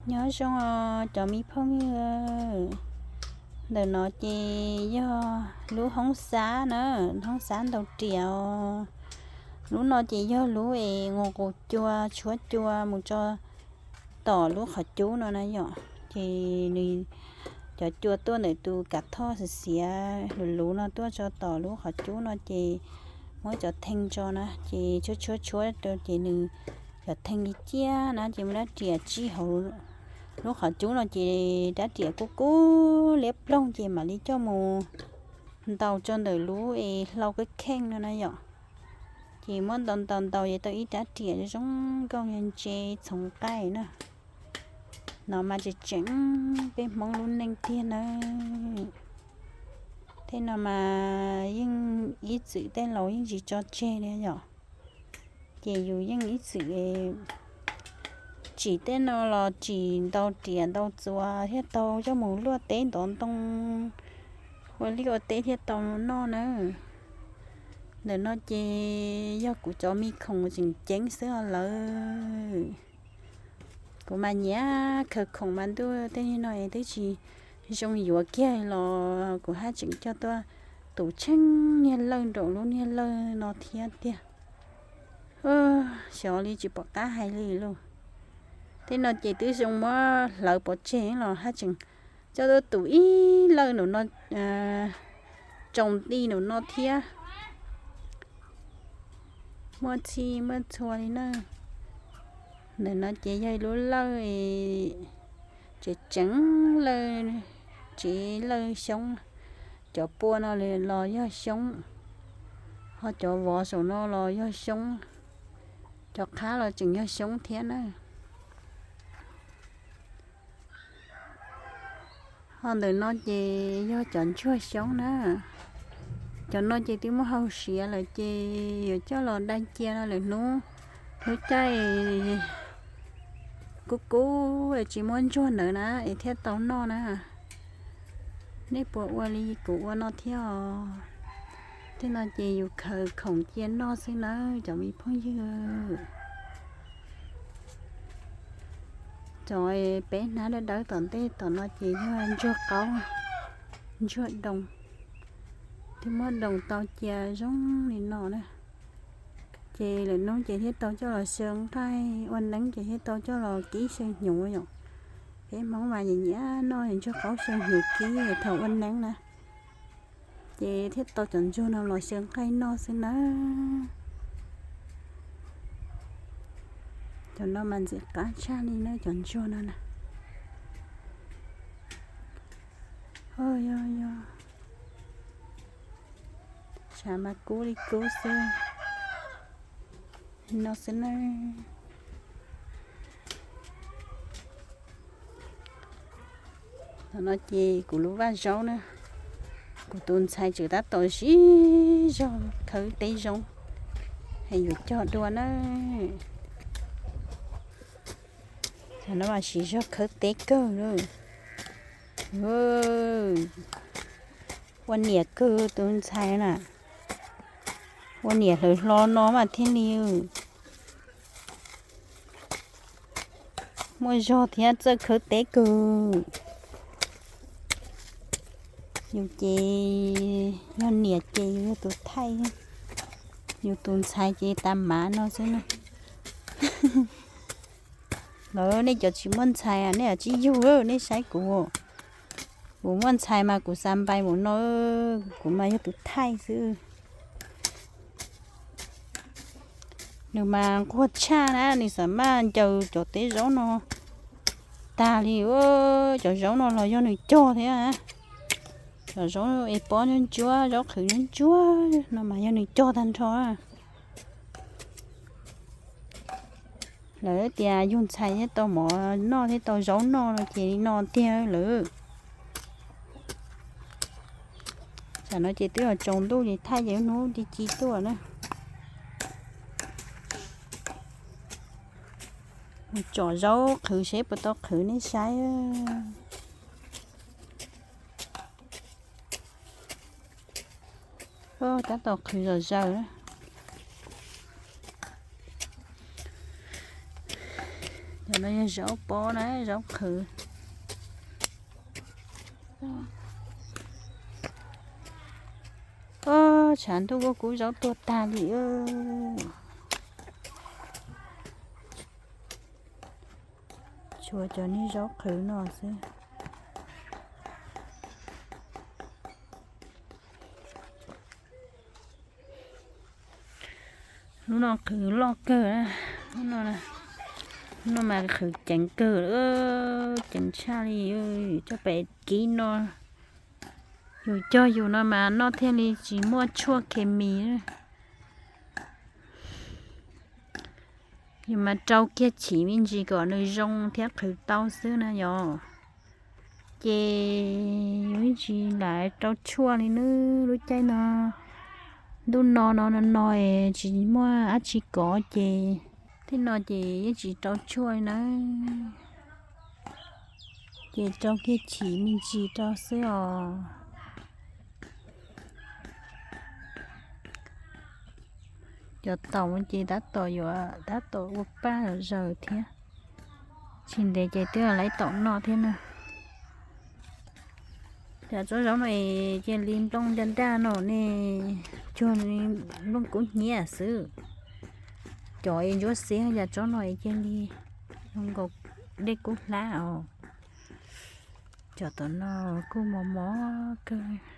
Nyob zoo os cov me phooj ywg, ntawm no ces yog lub hoob xab na, hoob xab ntaus riam os. Lub no ces yog lub es nqus cua tshuab cua mus tso tom lub qhov cub no na yom. Ces nws cov cua tuaj ntawm tus kav thoj xiav xiav luv luv no tuaj tso tom lub qhov cub no ces muab cov thee tso na ces tshuab tshuab tshuab rau ces nws cov thee li ciaj na ces muab rab riam tsij hauv lub qhov cub no ces rab riam kub kub liab ploog ces mam li coj mus ntaus tso ntawm lub es hlau kab kheej no na yom. Ces muab ntaus ntaus ntaus ces tau ib rab riam zoo zoo nkauj ntse txhoov qaij na. No mas tseem tseem peb Hmoob lub neej tiag nawb. Tej no mas yeej ib txwm tej laus yeej tsis tso tseg li yom. Ces yus yeej ib txwm tsim tej no los tsim ntau riam ntau txuas thiaj tau coj mus luaj teb ntov ntoo ua liaj ua teb thiaj tau noj na. Ntawm no ces yog kuv cov me khoom tseem ceeb xwb os lawm. Kuv mas nyiam khaws khoom mas ntuj tej niag no es twb tsis zoo yuav kiag los kuv haj tseem coj tuaj tus tsheej niag lawj nraum lub niag lawj no thiab tiag. Xyov li tsis pom qab hais li lauj. Tej no ces twb zoo muab hlawv pov tseg los haj tseem coj tuaj tus ib lawj nraum no, tsaus nti nraum no thiab. Muaj txhij muaj txhua li na. Ntawm no ces yog ib lub lawj, tsev tseev lawj, tsev lawj xyoob. Cov pua no los yog xyoob, ho cov vov saum no los yog xyoob, cov qhab los tseem yog xyoob thiab na. Ho ntawm no ces yog cov ntsuag xyoob na. Cov no ces twb muab hau siav lawm ces yuav coj los dai cia no lwm hnub, hnub caij kub kub es tsis muaj ntsuag ntawd na es thiaj tau noj na. Nej puas ua li kuv ua no thiab os? Tej no ces yus khaws khoom cia noj xwb nawb cov me phooj ywg. Cov peb hnab dawb dawb tom ntej tom no ces yog ntsuag qaub, ntsuag doos, twb muab doos tau cia zoo li no na. Ces lwm hnub ces thiaj tau coj los xyaw nqaij ua neeb ces thiaj tau coj los kib xyaw hnyuv yom. Peb Hmoob mas nyiam nyiam noj ntsuag qaub xyaw hnyuv kib thaum ua neeb na. Ces thiaj tau cov ntsuag no los xyaw nqaij noj xwb nawb. Cov no mas ntxim qab tshaj li na cov ntsuag no na. Yog yog, tshav mas kub li kub xwb. No xwb na. Thaum no ces kuv lub vaj zaub na, kuv tus ntxhais tseem tab tom siv zog khawb teb zaub, es yuav cog dua na. Thaum no mas siv zog khawb teb kawg li. Ua niam kawg tus ntxhais na, ua niam hlawv hlo no mas thiaj li muaj zog thiab txawj khawb teb kawg. Yus ces yog niam ces yus yog tus thaij, yus tus ntxhais ces tas mav no xwb na. Lawv nej cov tsis muaj ntxhais nej tsis yug, nej saib kuv, kuv muaj ntxhais mas kuv xa npai mus no, kuv mas yog tus thaij xwb. Nws mas nquag tshaj na, nws xam maj ncaws cov teb zaub no tag li. Cov zaub no los yog nws cog thiab. Cov zaub es pob ntsuab ntsuab, zaub qhwv ntsuab ntsuab no mas yog nws cog tag nrho. Lawv tias yug ntxhais thiaj tau mov noj thiaj tau zaub noj no ces li no tiag lawm. Tsam no ces twb tsaus ntuj ces thaij ces hnub ci ci tuaj na. Mus tsom zaub qhwv seb puas tau qhwv nej saib. Tab tom qhwv zom zaws. No yog zaub pob na, zaub qhwv. Tshav ntuj kuj kub zaub tuag tag li. Tshuav cov niag zaub qhwv no xwb. Lub no qhwv loj kawg, lub no mas qhwv ceev kawg, ceev tshaj li. Coj pem kib no, yus cog yus no mas noj thiaj li tsis muaj tshuaj khes mis. Yus mas rau kiag chim me ntsis kom nws zoo thiab qhwv tau xwb na yom. Ces yus yeej tsis lam rau tshuaj li nawb. Lub caij no, ntuj no no no no es tsis muaj dab tsi kov ces, tej no ces yeej tsis rau tshuaj li nawb. Ces rau kiag chim me ntsis rau xwb os. Cov taum ces tab tom yuav, tab tom ua paj zaws thiab. Tsis ntev ces twb lawv tom noj thiab na. Cov tsob zaub no es cia li nplooj ncaj nraj no ne, cuag li nplooj kub hnyiab xwb. Cov es ntsuab xiab, cov tsob no es cia li zoo nkaus dej kub hlab os. Cov tom no kuj mos mos kawg.